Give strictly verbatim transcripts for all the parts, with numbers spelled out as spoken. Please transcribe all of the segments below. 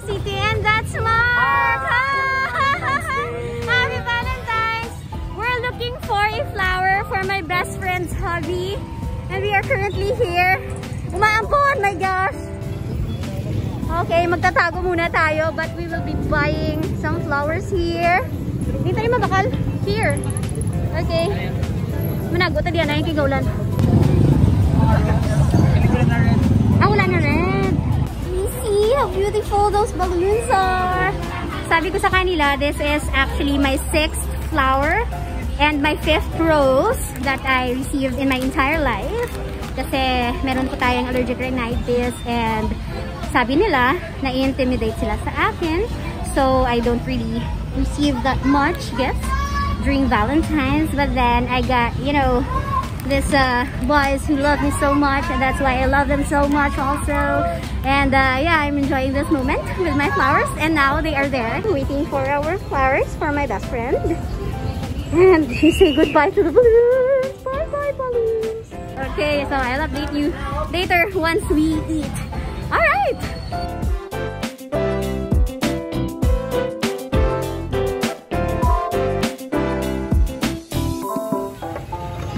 City, and that's Mark. Happy Valentine's! We're looking for a flower for my best friend's hubby, and we are currently here. Umaampon, my gosh! Okay, magtatago muna tayo, but we will be buying some flowers here. Hindi tayo mabakal. Here. Okay. Manago ta diyan ay kigaulan. Ah, wala na red. We see how beautiful those balloons are. Sabi ko sa kanila, this is actually my sixth flower and my fifth rose that I received in my entire life. Kasi meron po tayong allergic rhinitis and sabi nila, nai-intimidate sila sa akin. So, I don't really receive that much gifts during Valentine's. But then, I got, you know, these uh, boys who love me so much, and that's why I love them so much also. And uh, yeah, I'm enjoying this moment with my flowers, and now they are there waiting for our flowers for my best friend. And he say goodbye to the balloons. Bye bye, balloons. Okay, so I'll update you later once we eat. All right.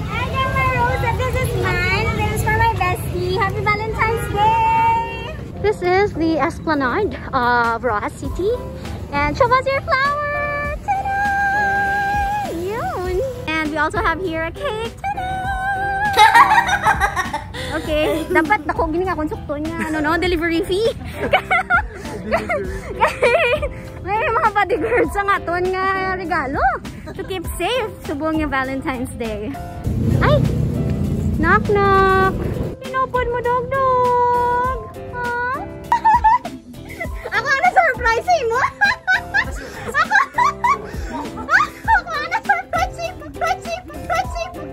I got my rose, and this is mine. This is for my bestie. Happy Valentine's Day! This is the Esplanade of Roxas City. And show us your flower! Ta-da! Yun! And we also have here a cake. Ta-da! Okay, dapat dako gini nga kung sukton nga ano, no, delivery fee. May mga bodyguards ang aton nga regalo to keep safe subong nga Valentine's Day. Ay! Knock, knock! Pinupod mo, dog, dog! Ha? Ako na surprise mo! Ako, ako na surprise mo! Surprise mo! Surprise mo!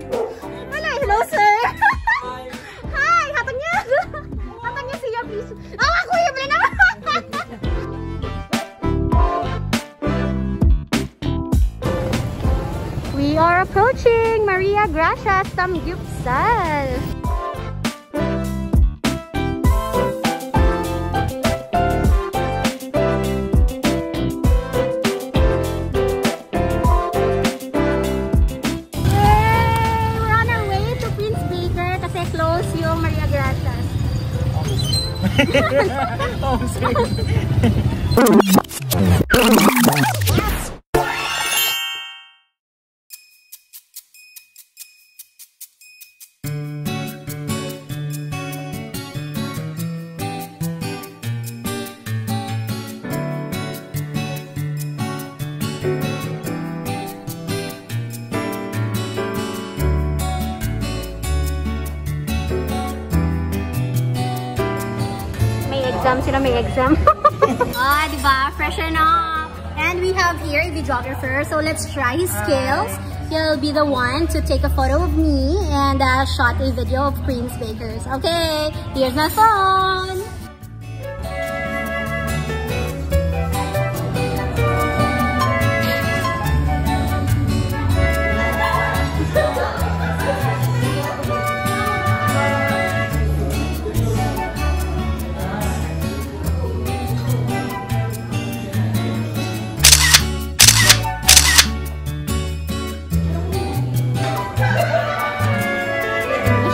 Wala, hello, sir! Hi! Hatag niya! Hatag niya siya, please! Awa, kuya, pala naman! We are approaching Maria Gracia Samgyupsal. Yay! We're on our way to Prince Baker kasi close yung Maria Gracia. Oh, same. May exam sila, may exam. Ah, di ba? Freshen up. And we have here a videographer. So let's try his skills. He'll be the one to take a photo of me and uh, shot a video of Prince Bakers. Okay, here's my phone.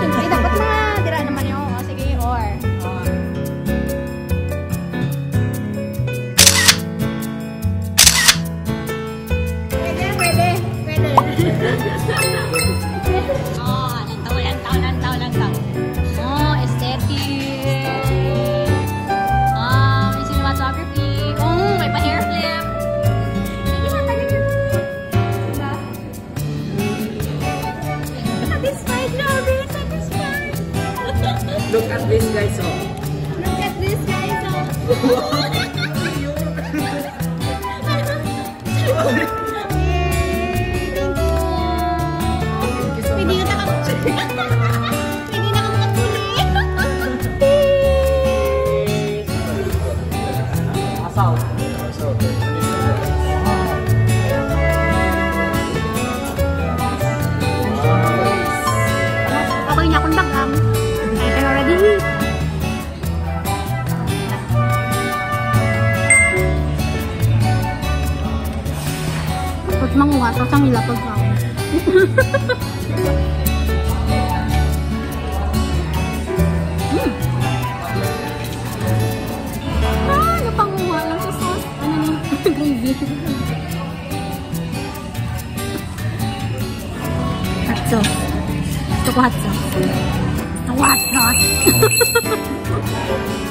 Siyempre, dapat na, dira naman yung, o, sige, or. Pwede, pwede, pwede. Oh, lantaw, lantaw, lantaw, lantaw. Oh, aesthetic. Ah, may cinematography. Oh, may pa hair flip. Sige, matagal yun. Diba? Satisfied na, satisfied. Look at this, guys, oh. Look at this, guys, oh. Yay! Thank you. Pwede na ka, pwede na ka makatuli. Asaw. Ako yun akong bagam. Ay, pero ready. Sasang nila pagkaon. Mm. Ah, napanguha lang sa sauce. Ano ni? Gravy. Hot sauce. Gusto ko hot sauce. Gusto ko hot sauce.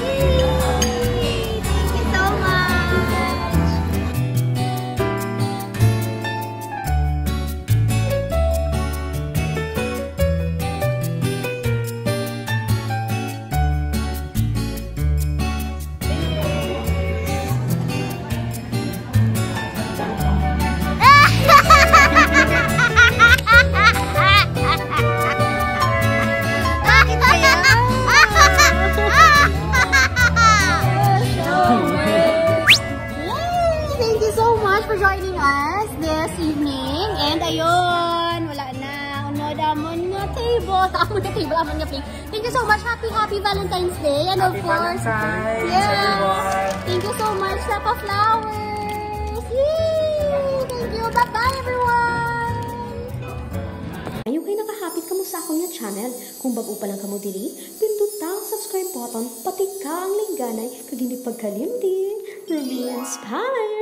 Thank you so much. Bakit kaya? Yay! Thank you so much for joining us this evening. And ayun, wala na. Unod amon nga table. Amon nga table, amon nga plate. Thank you so much. Happy, happy Valentine's Day. And of Happy course, Valentine's, yes. Everyone. Thank you so much, Sapa Flowers. Yay! Thank you. Bye-bye, everyone. Ayaw kay nakahapit kamo sa akon nga channel. Kung bag-o pa lang kamo diri, pinduta ang subscribe button, patika ang lingganay, kag hindi pagkalimti, Ruby Inspire!